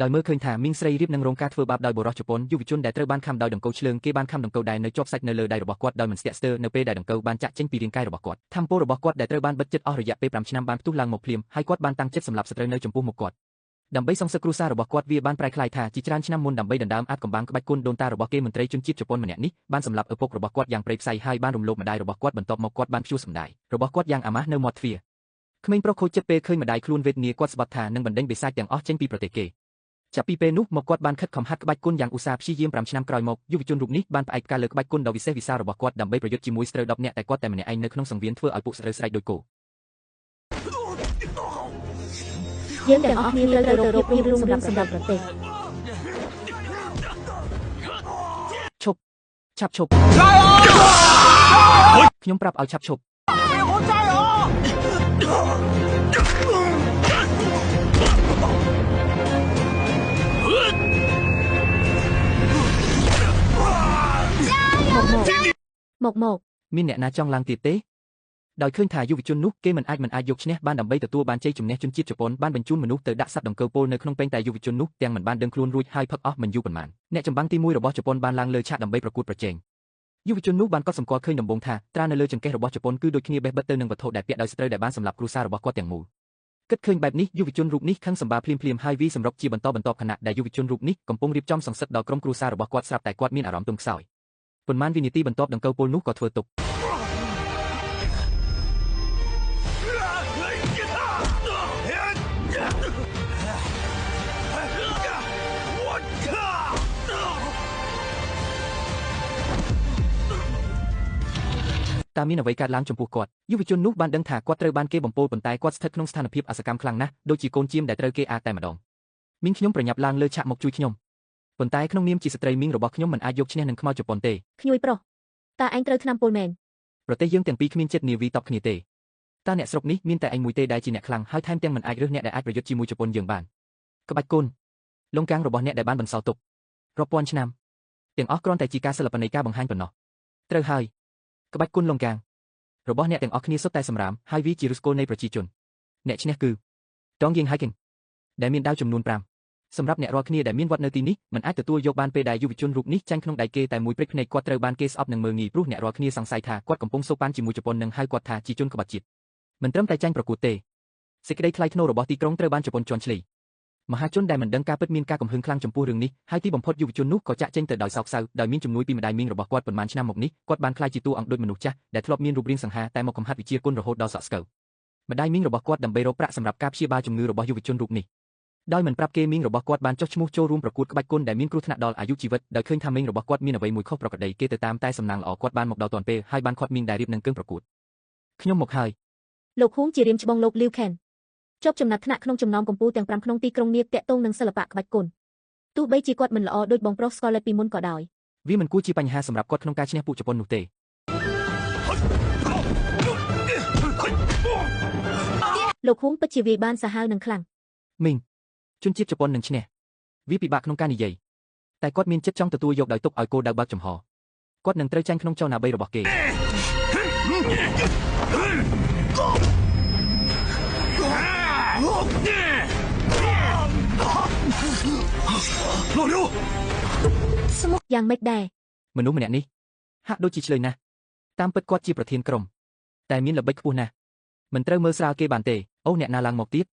ដោយមើលឃើញថាមីងស្រីរៀបនឹងរងការធ្វើបាបដោយបុរសជប៉ុនយុវជនដែលត្រូវបានខាំដោយដង្កូវឆ្លើងគេបានខាំដង្កូវដែលនៅជាប់សាច់នៅលើដៃរបស់គាត់ដោយមិនស្ទាក់ស្ទើរនៅពេលដែលដង្កូវបានចាក់ចេញពីរាងកាយរបស់គាត់ធម្មពលរបស់គាត់ដែលត្រូវបានបិទជិតអស់រយៈពេល5ឆ្នាំបានផ្ទុះឡើងមកភ្លាមហើយគាត់បានតាំងចិត្តសម្លាប់សត្រូវនៅចំពោះមុខគាត់ដើម្បីសងសឹកគ្រួសាររបស់គាត់វាបានប្រែក្លាយថាជាច្រើនឆ្នាំមុនដើម្បីដណ្ដើមអាចកំបាំងក្បាច់គុណដូនតារបស់គេមន្ត្រីជនជាតិជប៉ុនម្នាក់នេះបានសម្លាប់ឪពុករបស់គាត់យ៉ាងព្រៃផ្សៃហើយបានរំលោភម្ដាយរបស់គាត់បន្ទាប់មកគាត់បានព្យួរសម្ដាយរបស់គាត់យ៉ាងអាម៉ាស់នៅមាត់ទ្វារក្មេងប្រុសខូចចិត្តពេលឃើញម្ដាយខ្លួនវេទនាគាត់ស្បត់ថានឹងបណ្ដេញបិសាចទាំងអស់ចេញពីប្រទេសគេចាប់ពីពេលនោះមកគាត់បានខិតខំហាត់ក្បាច់គុណយ៉ាងឧស្សាហ៍ព្យាយាម5ឆ្នាំក្រោយមកយុវជនរូបនេះបានផ្អែកផ្កាលើក្បាច់គុណដ៏វិសេសវិសាលរបស់គាត់ដើម្បីប្រយុទ្ធជាមួយស្ត្រូវ10នាក់តែគាត់តែម្នាក់ឯងនៅក្នុងសង្វៀនធ្វើឲ្យពួកស្ត្រូវស្រែកដូចគោយើងទាំងអស់គ្នាត្រូវទៅរកភាពរួមសម្រាប់ប្រទេសឈប់ឆាប់ឈប់ខ្ញុំប្រាប់ឲ្យឆាប់ឈប់មកមានអ្នកណាចង់ឡើងទៀតទេដោយឃើញថាយុវជននោះគេមិនអាចយកឈ្នះបានដើម្បីទទួលបានជ័យជំនះជនជាតិជប៉ុនបានបញ្ជូនមនុស្សទៅដាក់សត្វដង្កូវពោលនៅក្នុងពេងតែយុវជននោះទាំងមិនបានដឹងខ្លួនរួចហើយផឹកអស់មិនយូរប៉ុន្មានអ្នកចម្បាំងទី1របស់ជប៉ុនបានឡើងលើឆាកដើម្បីប្រកួតប្រជែងយុវជននោះបានកត់សម្គាល់ឃើញដំបូងថាត្រានៅលើចង្កេះរបស់ជប៉ុនគឺដូចគ្នាបេះបិទទៅនឹងវត្ថុដែលពាក់ដោយស្ត្រូវដែលបានសម្លាប់គ្រួសាររបស់គាត់ទាំងមូលគិតឃើញបែបនេះយុវជនរូបនេះខឹងសម្បាភ្លាមៗហើយវីសម្រុកជាបន្តបន្ទាប់ខណៈដែលយុវជនរូបនេះកំពុងរៀបចំសង្សឹកដល់ក្រុមគ្រួសាររបស់គាត់ស្រាប់តែគាត់មានអារម្មណ៍ទន់ខ្សោយប៉ុន្មានវិនាទីបន្ទាប់ដង្កូវពលនោះក៏ធ្វើទុកតើមានអ្វីកើតឡើងចំពោះគាត់យុវជននោះបានដឹងថាគាត់ត្រូវបានគេបំពុលប៉ុន្តែគាត់ស្ថិតក្នុងស្ថានភាពអសកម្មខ្លាំងណាស់ដូចជាកូនចៀមដែលត្រូវគេអាតែម្ដងមីងខ្ញុំប្រញាប់ឡើងលើឆាកមកជួយខ្ញុំប៉ុន្តែក្នុងនាមជាស្ត្រីមីងរបស់ខ្ញុំមិនអាចយកឈ្នះនឹងខ្មោចជប៉ុនទេក្ញួយប្រុសតើឯងត្រូវថ្នាំពុលមែនប្រទេសយើងទាំងពីរគ្មានចិត្តនាវីតបគ្នាទេតើអ្នកស្រុកនេះមានតែឯងមួយទេដែលជាអ្នកខ្លាំងហើយថែមទាំងមិនអាចរើសអ្នកដែលអាចប្រយុទ្ធជាមួយជប៉ុនយើងបានក្បាច់គុណលងកាំងរបស់អ្នកដែលបានបន្សល់ទុករាប់ពាន់ឆ្នាំទាំងអស់គ្រាន់តែជាការសិល្បៈនៃការបង្ហាញប៉ុណ្ណោះត្រូវហើយក្បាច់គុណលងកាំងរបស់អ្នកទាំងអស់គ្នាសុទ្ធតែសម្រាមហើយវាជាឫសគល់នៃប្រជាជនអ្នកឈ្នះគឺតងយៀងហៃគិនដែលមានដាវចំនួន5សម្រាប់អ្នករាល់គ្នាដែលមានវត្តនៅទីនេះមិនអាចទទួលយកបានពេលដែលយុវជនរូបនេះចាញ់ក្នុងដៃគេតែមួយព្រឹកភ្នែកគាត់ត្រូវបានគេស្អប់និងមើលងាយព្រោះអ្នករាល់គ្នាសង្ស័យថាគាត់កំពុងសូកប៉ាន់ជាមួយជប៉ុននិងហៅគាត់ថាជាជនក្បត់ជាតិមិនត្រឹមតែចាញ់ប្រកួតទេសេចក្តីថ្លៃថ្នូររបស់ទីក្រុងត្រូវបានជប៉ុនជន់ឈ្លីមហាជនដែលមិនដឹងការពិតមានការកំហឹងខ្លាំងចំពោះរឿងនេះហើយទីបំផុតយុវជននោះក៏ចាក់ចេញទៅដោយសោកសៅដោយមានជំនួយពីម្ដាយមីងរបស់គាត់ប៉ុន្មានឆ្នាំមកនេះគាត់បានក្លាយជាតួអង្គដូចមនុស្សចាស់ដែលធ្លាប់មានរូបរាងសង្ហាតែមកកំហាត់វិជាគុណរហូតដល់សក់ស្កូវម្ដាយមីងរបស់គាត់ដើម្បីរកប្រាក់សម្រាប់ការព្យាបាលជំងឺរបស់យុវជនរូបនេះដោយមិនប្រាប់គេមីងរបស់គាត់បានចុះឈ្មោះចូលរួមប្រកួតក្បាច់គុណដែលមានគ្រោះថ្នាក់ដល់អាយុជីវិតដោយឃើញថាមីងរបស់គាត់មានអ្វីមួយខុសប្រក្រតីគេទៅតាមតែសំណាងល្អគាត់បានមកដល់ទាន់ពេលហើយបានខាត់មីងដែលរៀបនឹងគឹងប្រកួតខ្ញុំមកហើយលោកហ៊ូងជារៀមច្បងលោកលីវខេនជាប់ចំណាត់ថ្នាក់ក្នុងចំណោមកម្ពុជាទាំង5ក្នុងទីក្រុងនាគតាក់ទងនឹងសិល្បៈក្បាច់គុណទោះបីជាគាត់មិនល្អដូចបងប្រុស Scarlett ពីមុនក៏ដោយវាមិនគួរជាបញ្ហាសម្រាប់គាត់ក្នុងការឈ្នះពួកជប៉ុននោះទេលោកហ៊ូងពិតជាវាយបានសាហាវនិងខ្លាំងមីងជនជាតិជប៉ុននឹងឈ្នះវាពិបាកក្នុងការនិយាយតែគាត់មានចិត្តចង់ទទួលយកដោយទុកឲ្យគោលដៅបើកចំហគាត់នឹងត្រូវចាញ់ក្នុងចលនាបីរបស់គេយ៉ាងម៉េចដែរមនុស្សម្នាក់នេះហាក់ដូចជាឆ្លើយណាស់តាមពិតគាត់ជាប្រធានក្រុមតែមានល្បិចខ្ពស់ណាស់មិនត្រូវមើលស្រាលគេបានទេអូអ្នកណាឡើងមកទៀត